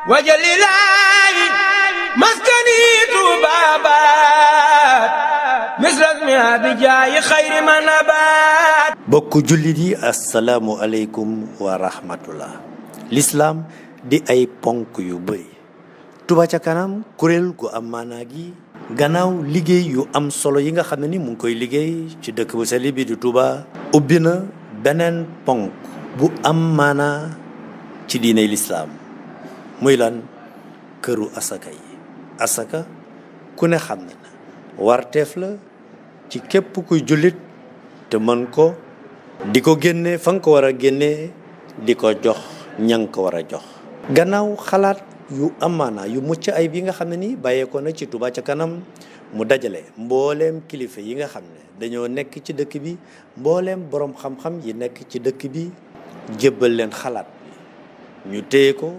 wajalilaayi maskani tuubaabaat misrasmi abijaayi xayri manabaat. bokk jullit yi asalaamu aleykum wa rahmatullah. lislaam di ay ponk yu bëri. Touba ca kanam kuréel gu am maanaa gi gannaaw liggéey yu am solo yi nga xam ne ni mu ngi koy liggéey ci dëkk bu sell bi di Touba, ubbi na beneen ponk bu am maanaa ci diiney lislaam muy lan këru asaka yi. asaka ku ne xam ne na warteef la ci képp kuy jullit te mën ko di ko génne fa nga ko war a génne di ko jox ña nga ko war a jox. gannaaw xalaat yu amaana yu mucc ay bi nga xam ne ni bàyyeekoo na ci Touba ca kanam mu dajale mbooleem kilifa yi nga xam ne dañoo nekk ci dëkk bi, mbooleem boroom xam-xam yi nekk ci dëkk bi, jébbal leen xalaat bi ñu téye ko,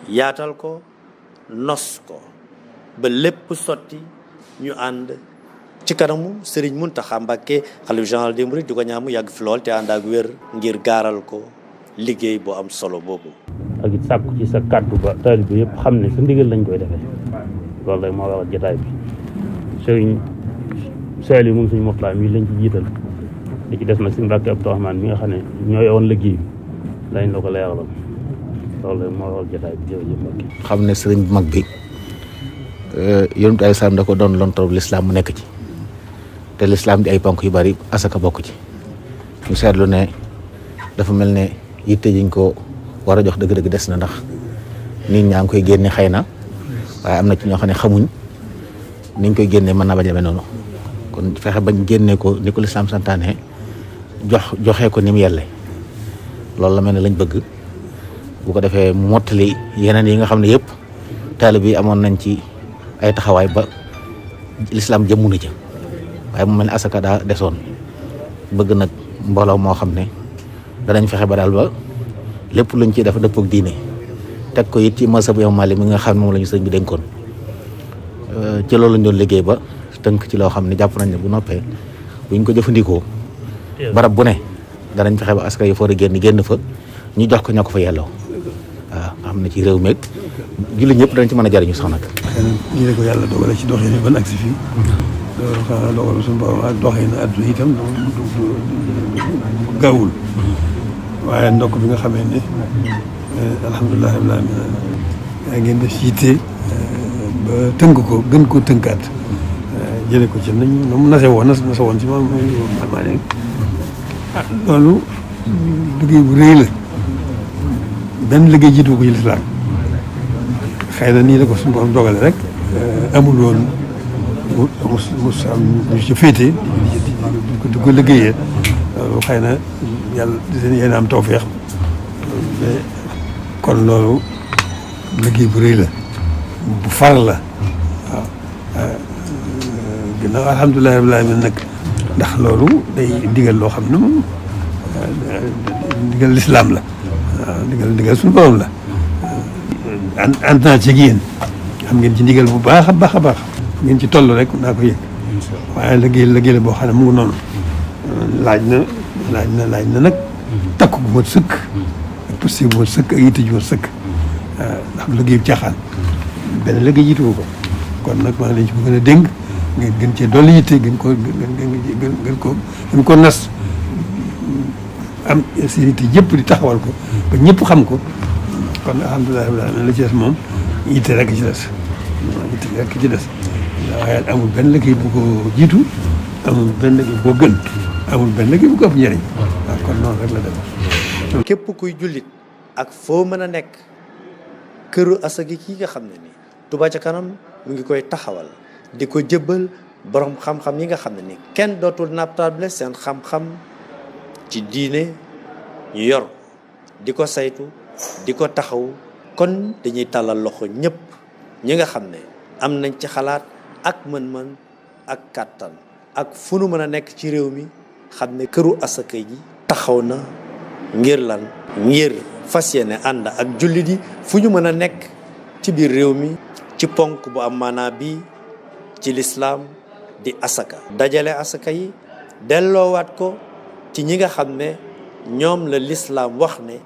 yaatal ko, nos ko ba lépp sotti. ñu ànd ci kanamu Serigne Mountakha Mbacké xalifa général des mourides di ko ñaan mu yàgg fi lool te ànd ak wér ngir gaaral ko liggéey bu am solo boobu. ak it sàkku ci sa kàddu ba taalibe bi yëpp xam ne sa ndigal lañ koy defee loolu rek moo waral jotaay bi. Serigne Saliou moom suñu Mourtala mi lañ ci jiital di ci des nag suñu Mbacké Abdourahmane mi nga xam ne ñooy woon liggéey bi lañ la ko leeralal loolu rek moo waral jotaay bi. jërëjëf Mbacké. xam ne sëriñ bu mag bi yonent ay salaam da ko doon lontor lislaam mu nekk ci te lislaam di ay ponk yu bari asaka bokk ci. ñu seetlu ne dafa mel ne yitte jiñ ko war a jox dëgg-dëgg des na, ndax nit ñaa ngi koy génne xëy na waaye am na ci ñoo xam ne xamuñ niñ koy génne mën naa bañ a demee noonu. kon fexe bañ génne ko ni ko lislaam santaane joxe ko ni mu yelle loolu la mel ne lañ bëgg. bu ko defee mottali yeneen yi nga xam ne yëpp taalibe yi amoon nañ ci ay taxawaay ba lislaam jëmmu na ca waaye mu mel ne asaka daa desoon. bëgg nag mbooloo moo xam ne danañ fexe ba daal ba lépp luñ ciy def dëppoo ak diine teg ko it ci mazhab Imam Maalik mi nga xam ne moom la ñu sëñ bi dénkoon. ci loolu lañ doon liggéey ba tënk ci loo xam ne jàpp nañ ne bu noppee buñ ko jëfandikoo barab bu ne danañ fexe ba asaka yi foor a génn fa ñu jox ko ña ko fa yelloo. waaw nga xam ne ci réew meeg jullit ñëpp dañ ci mën a jariñu sax nag. xëy na nii la ko yàlla dogale ci doxin ban agsi fii loolu xanaa dogal suñu borom ak doxin àdduna itam du gaawul waaye ndokk bi nga xamee ne alhamdulilah rabbil alamin yaa ngeen def yitte ba tënk ko gën koo tënkaat jële ko ci nañ mu nase woon ci moom maa ne loolu liggéey bu rëy la. benn liggéey jiitu ko ci lislaam xëy na nii la ko suñu borom dogale rek amul woon mu am ñu ci féete di ko liggéeyee loolu xëy na yàlla yéen am tawfeex kon loolu liggéey bu rëy la bu far la waaw ginnaaw alhamdulilah rabbil alamin nag ndax loolu day digal loo xam ne moom digal lislaam la. waaw ndigal suñu borom la. ànd naa ci yéen xam ngeen ci ndigal bu baax a baax a baax ngeen ci toll rek naa ko yëg waaye liggéey la boo xam ne mu ngi noonu laaj na nag takku bu mat sëkk ak posté bu mat sëkk ak yitte ju mat sëkk ndax liggéey bu caaxaan benn liggéey jiitu ko kon nag maa ngi leen ci gën a dénk ngeen gën cee dolli yitte gën ko nas am sécurité yëpp di taxawal ko ba ñëpp xam ko kon alhamdulilah la ci des moom yitte rek ci des waaye amul benn liggéey bu ko jiitu amul benn liggéey bu ko gën amul benn liggéey bu ko ëpp njëriñ waaw kon noonu rek la dem. képp kuy jullit ak foo mën a nekk këru asaka ki nga xam ne ni Touba ca kanam mu ngi koy taxawal di ko jëbbal borom xam-xam yi nga xam ne ni kenn dootul nattable seen xam-xam ci diine ñu yor di ko saytu di ko taxaw. kon dañuy tàllal loxo ñëpp ñi nga xam ne am nañ ci xalaat ak mën-mën ak kàttan ak fu nu mën a nekk ci réew mi xam ne këru asaka ji taxaw na ngir lan ngir fas yéene ànd ak jullit yi fu ñu mën a nekk ci biir réew mi ci ponk bu am maanaa bi ci lislaam di asaka. dajale asaka yi delloowaat ko ci ñi nga xam ne ñoom la lislaam wax ne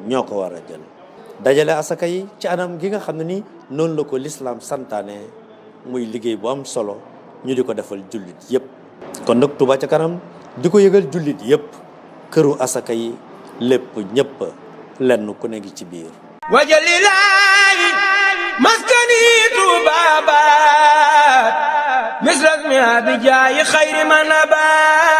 ñoo ko war a jël dajale asaka yi ci anam gi nga xam ne ni noonu la ko lislaam santaane muy liggéey bu am solo ñu di ko defal jullit yépp kon nag Touba ca kanam di ko yëgal jullit yépp këru asaka yi lépp ñépp lenn ku ne ngi ci biir wajalilaayi maskani tubabat misras mi abijaayi xayri man abat